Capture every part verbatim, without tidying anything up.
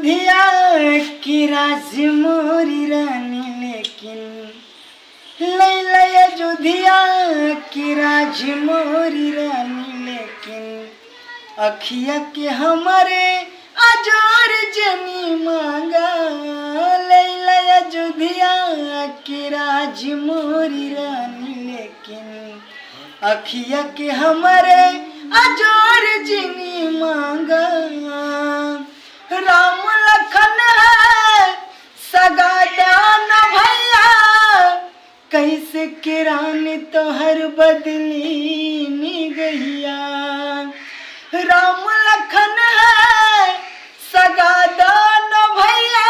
अयोध्या के राज मोरी रानी, लेकिन लैला अयोध्या के राज मोरी रानी, लेकिन अखिया के हमरे अजोर जनी मांगा। लैला अयोध्या के राज मोरी रानी, लेकिन अखिया के हमरे अजोर जनी मांगा। राम लखन है सगा दान भैया, कैसे के रानी तोहर बदली निगहिया। राम लखन है सगा दान भैया,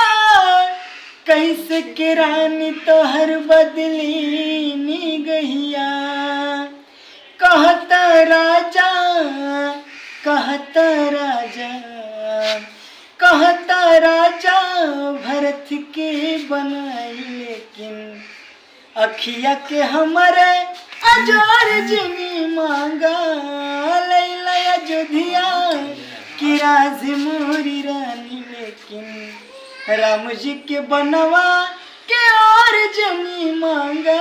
कैसे के रानी तोहर बदली निगहिया। कहता राजा, कहता राजा, कहता राजा भरत के बनाई, लेकिन अखिया के हमरे अजोर जनी मांगा। लैला अयोध्या के राज मोरी रानी, लेकिन राम जी के बनवा के ओर जनी मांगा।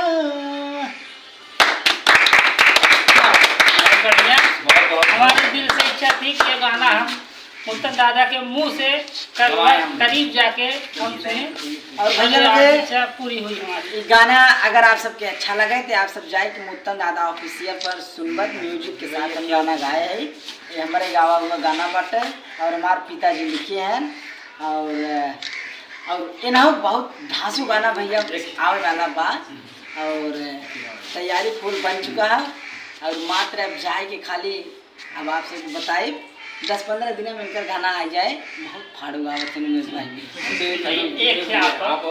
बहुत बढ़िया। बहुत, बहुत हमारे दिल से इच्छा थी कि ये गाना हम मुत्तन दादा के मुंह से करवा, वाह। करीब जाके हम सुने। और भैया हमारी लोग, इच्छा पूरी हुई हमारी। ये गाना अगर आप सबके अच्छा लगे तो आप सब जाए कि मुत्तन दादा ऑफिशियल पर सुनबत म्यूजिक के साथ हम गाना गाए हैं। ये हमारे गावा हुआ गाना बाटे और हमार पिताजी लिखे हैं। और, और इन्हों बहुत धांसू गाना भैया आवे वाला बा। और तैयारी फुल बन चुका है। और मात्र अब जाए के खाली, अब आप सबको बताई, दस पन्द्रह दिन में इनकर गाना आ जाए। बहुत फाड़ू गावत है उमेश भाई। एक, एक क्या आप